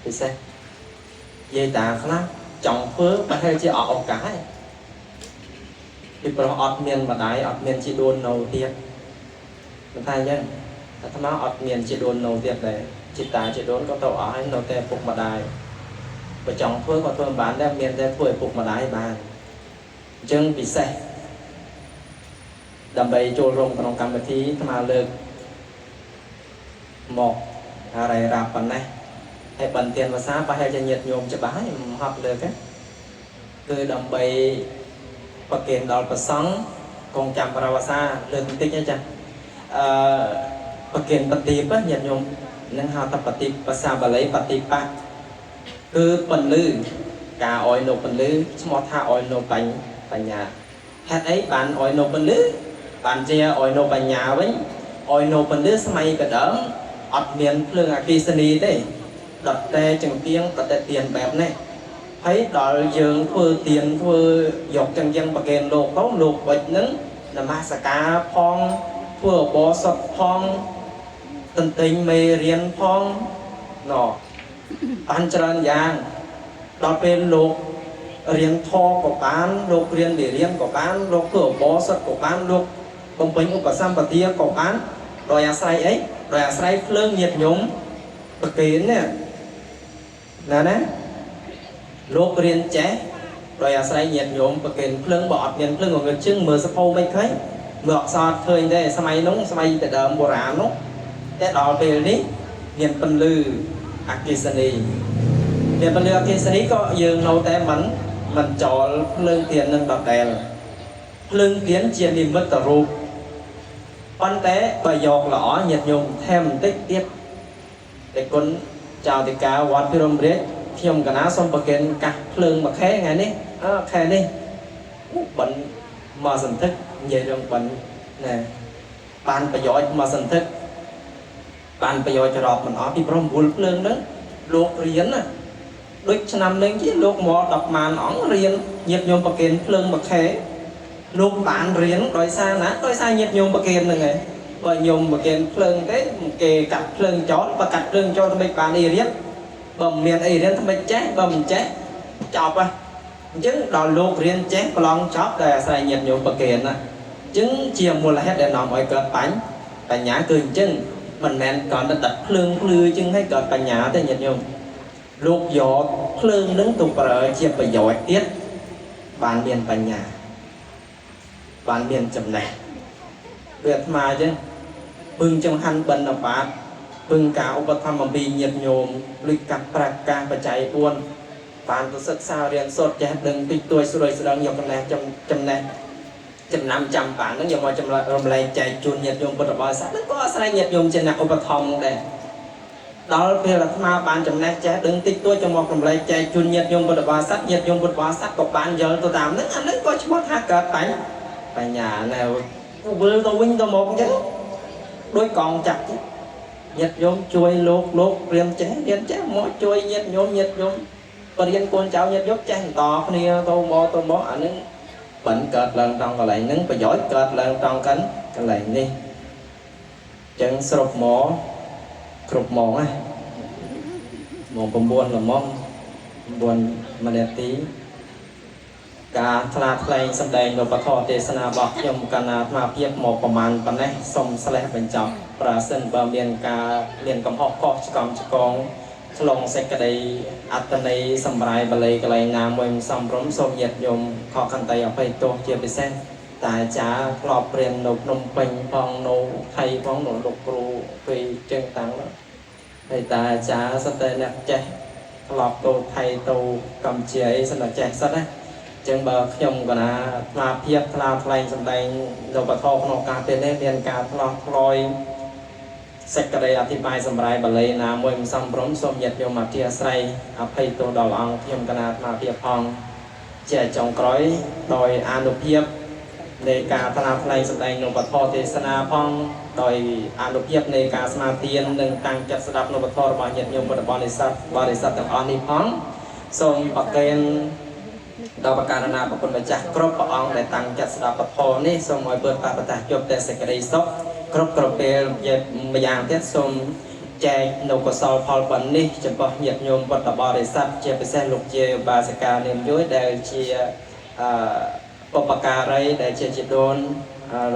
ពិសេសយាយតាខ្លះចង់ធ្វើប្រហែលជាអត់ឱកាសហើយពីព្រោះអត់មានម្ដាយអត់មានជីដូននៅទៀតមិនថាអញ្ចឹងអាត្មាអត់មានជីដូននៅទៀតដែរជីតាជីដូនក៏ទៅអស់ហើយនៅតែពុកម្ដាយបើចង់ធ្វើក៏ធ្វើមិនបានដែរមានតែធ្វើឲ្យពុកម្ដាយបានអញ្ចឹងពិសេសដើម្បីចូលរួមក្នុងកម្មវិធីអាត្មាលើកមកអរិយរាប់ប៉ុណ្ណេះហើយបន្ទានភាសាប្រហែលជាញាតិញោមច្បាស់ហើយមិនហត់លើកទេគឺដើម្បីប្រគេនដល់ព្រះសង្ឃកងចាំប្រវសាលើកបន្តិចណាចាអឺប្រគេនបฏิបញាតិញោមនឹងហៅថាបฏิភាសាបាលីបฏิបៈគឺពន្លឺការអោយនៅពន្លឺឈ្មោះថាអោយនៅបញ្ញាហេតុអីបានអោយនៅពន្លឺបានជាអោយនៅបញ្ញាវិញអោយនៅពន្លឺសម័យកដើមអត់មានភ្លើងអគ្គិសនីទេដុតតែចង្គៀងដុតតែទៀនបែបនេះហើយដល់យើងធ្វើទៀនធ្វើយកចង្គៀងប្រគេនលោកទៅលោកបិចនឹងនមស្ការផងធ្វើអបោសុតផងទន្ទិញមេរៀនផង ណបានច្រើនយ៉ាងដល់ពេលលោករៀនធម៌ក៏បានលោករៀនវិរៀនក៏បានលោកធ្វើឧបោសថក៏បានលោកបំពេញឧបសម្បទាក៏បានដោយអាស្រ័យអីដោយអាស្រ័យភ្លើងញាតិញោមប្រគេននេះណាណាលោករៀនចេះដោយអាស្រ័យញាតិញោមប្រគេនភ្លើងបើអត់មានភ្លើងងងឹតជើងមើលសភៅមិនឃើញមើលអក្សរឃើញទេសម័យនោះសម័យតែដើមបុរាណនោះតែដល់ពេលនេះមានពន្លឺអគ្គិសនីមានពន្លឺអគ្គិសនីក៏យើងនៅតែមិនចោលភ្លើងទៀននឹងដដែលភ្លើងទៀនជានិមិត្តរូបប៉ុន្តែបើយកល្អញាតិញោមថែមបន្តិចទៀតតែគុណចៅតិកាវត្តភិរមរាជខ្ញុំកណាសូមប្រគេនកាសភ្លើងមួយខែថ្ងៃនេះខែនេះបិណ្ឌមកសន្ធឹកនិយាយរឿងបិណ្ឌណែបានប្រយោជន៍មកសន្ធឹកបានប្រយោជន៍រាប់មិនអស់ពីព្រោះមូលភ្លើងហ្នឹងលោករៀនណាដូចឆ្នាំនេះជាលោកមក10ម៉ានអង្គរៀនញាតិញោមប្រគេនភ្លើងមួយខែលោកបានរៀនដោយសារណាដោយសារញាតិញោមប្រគេនហ្នឹងឯងបើញោមប្រគេនភ្លើងទេគេកាត់ភ្លើងចោលបើកាត់ភ្លើងចោលធ្វើម៉េចបានអីរៀនបើមិនមានអីរៀនធ្វើម៉េចចេះបើមិនចេះចប់ហ៎អញ្ចឹងដល់លោករៀនចេះប្រឡងចប់ដោយអាស្រ័យញាតិញោមប្រគេនណាអញ្ចឹងជាមូលហេតុដែលនាំឲ្យកើតបញ្ញាគឺអញ្ចឹងមិនមែនគ្រាន់តែដិតភ្លើងភ្លឺអញ្ចឹងឲ្យកើតបញ្ញាទេញាតិញោមលោកយកភ្លើងនឹងទៅប្រើជាប្រយោជន៍ទៀតបានមានបញ្ញាបានមានចំណេះវាអាត្មាអញ្ចឹងពឹងចង្ហាន់បិណ្ឌបាតពឹងការឧបត្ថម្ភអំពីញាតិញោមលុយកាត់ប្រាក់កាសបច្ច័យ4បានទៅសិក្សារៀនសូត្រចេះដឹងតិចតួចស្រួយស្ដងយកចំណេះចំណេះចំណាំចាំបានហ្នឹងយកមកចម្រំលែកចែកជូនញាតិញោមពុទ្ធបរិស័ទហ្នឹងក៏អាស្រ័យញាតិញោមជាអ្នកឧបត្ថម្ភដែរដល់ពេលអាត្មាបានចំណេះចេះដឹងតិចតួចจะមករំលែកចែកជូនញាតិញោមពុទ្ធបរិស័ទញាតិញោមពុទ្ធបរិស័ទក៏បានយល់ទៅតាមហ្នឹងអាហ្នឹងក៏ឈ្មោះថាកើតបញ្ញាណែវិលទៅវិញទៅមកអញ្ចឹងដូចកងចាក់ញាតិញោមជួយលោកលោករៀនចេះរៀនចេះមកជួយញាតិញោមញាតិញោមបរៀនកូនចៅញាតិញោមចេះបន្តគ្នាទៅមកទៅមកអាហ្នឹងបិណ្ឌកើតឡើងត្រង់កន្លែងហ្នឹងប្រយោជន៍កើតឡើងត្រង់កន្លែងនេះអញ្ចឹងសរុបមកគ្រប់ម៉ោងណាម៉ោង9ល្មម9នាទីការថ្លាថ្លែងសម្ដែងនៅពធទេសនារបស់ខ្ញុំកណ្ណាអាត្មាភាពមកប្រមាណប៉ុណ្ណេះសូមស្លេះបញ្ចប់ប្រសិនបើមានការមានកំហុសខុសឆ្គំឆ្គងឆ្លងសេចក្តីអត្តន័យសម្រាយបាលីកន្លែងណាមួយមិនសមរម្យសូមញាតិញោមខកខន្តីអភ័យទោសជាពិសេសតាអាចារ្យធ្លាប់រៀននៅភ្នំពេញផងនៅថៃផងនៅលោកគ្រូពេលជើងតាំងហើយតាអាចារ្យសុទ្ធតែអ្នកចេះធ្លាប់ទៅថៃទៅកម្ពុជាអីសុទ្ធតែចេះសុទ្ធណាចឹងបើខ្ញុំកណាអាត្មាភាពថ្លាថ្លែងសម្ដែងនៅពធក្នុងការពេលនេះមានការឆ្លោះឆ្លើយសេចក្តីអធិប្បាយសម្រាយបាលីណាមួយមិនសមរម្យសូមញាតិញោមអធិស្ឋានអភ័យទោសដល់អង្គខ្ញុំកណាអាត្មាភាពផងជាចុងក្រោយដោយអានុភាពនៃការថ្លាថ្លែងសម្ដែងនៅពធទេសនាផងដោយអានុភាពនៃការស្មារតីនិងតាំងចិត្តស្ដាប់នៅពធរបស់ញាតិញោមពុទ្ធបរិស័ទបរិស័ទទាំងអស់នេះផងសូមប្រគេនដល់ប្រការណាប្រគុណម្ចាស់គ្រប់ព្រះអង្គដែលតាំងចិត្តស្ដាប់ពធនេះសូមឲ្យពើបប្រតាជប់តែសេចក្តីសុខគ្រប់គ្រប់ពេលម្យ៉ាងទៀតសូមចែកនៅកុសលផលបុណ្យនេះចំពោះញាតិញោមពុទ្ធបរិស័ទជាពិសេសលោកជាបាសិកានាមយួយដែលជាបុព្វការីដែលជាជីដូន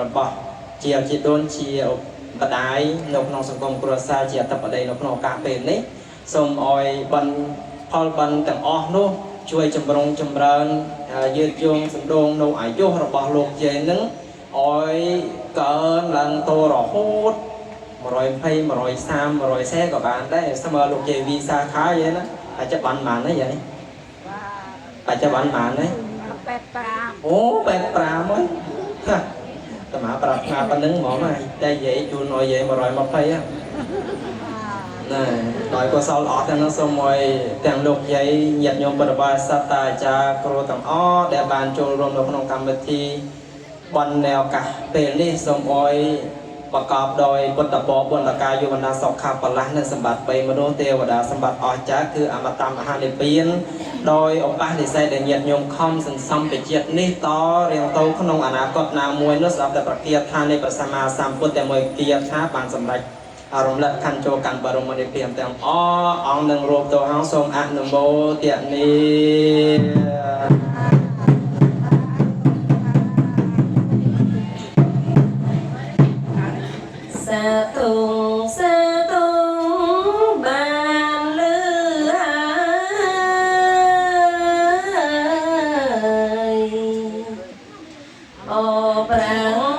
របស់ជាជីដូនជាម្ដាយនៅក្នុងសង្គមគ្រួសារជាអធិបតីនៅក្នុងឱកាសពេលនេះសូមឲ្យបុណ្យផលបុណ្យទាំងអស់នោះជួយចម្រុងចម្រើនយឺតយងសណ្ដូងនៅអាយុរបស់លោកយាយនឹងឲ្យកើនឡើងទៅរហូត120 130 140ក៏បានដែរស្មើលោកយាយវីសាខាយាយណាបច្ចុប្បន្នប៉ុន្មានទេយាយបច្ចុប្បន្នប៉ុន្មានទេ 85 អូ85ហើយហាតាមាប្រាប់ថាប៉ុណ្្នឹងហ្មងហើយតែយាយជូនឲ្យយាយ120ហ៎ណែដោយកុសលអស់ទាំងនោះសូមឲ្យទាំងលោកយាយញាតិញោមពុទ្ធបរិស័ទតាអាចារ្យគ្រូទាំងអស់ដែលបានចូលរួមនៅក្នុងកម្មវិធីបុណ្យនៃឱកាសពេលនេះសូមឲ្យប្រកបដោយពុទ្ធពរបុណ្យកាយុវណ្ណៈសុខៈបលៈនិងសម្បត្តិ3មនុស្សទេវតាសម្បត្តិអស្ចារ្យគឺអមតមហានិព្វានដោយឧបនិស្ស័យដែលញាតិញោមខំសន្សំពីជាតិនេះតរៀងទៅក្នុងអនាគតណាមួយនោះស្រាប់តែប្រគាថានៃព្រះសម្មាសម្ពុទ្ធតែមួយគាថាបានសម្រេច រំលឹកខណ្ឌចូលកាន់បរមនិព្វានទាំងអអង្គនឹងរូបទៅហងសូមអនុមោទនា សាធុសាធុបានលឺហើយអូប្រាំង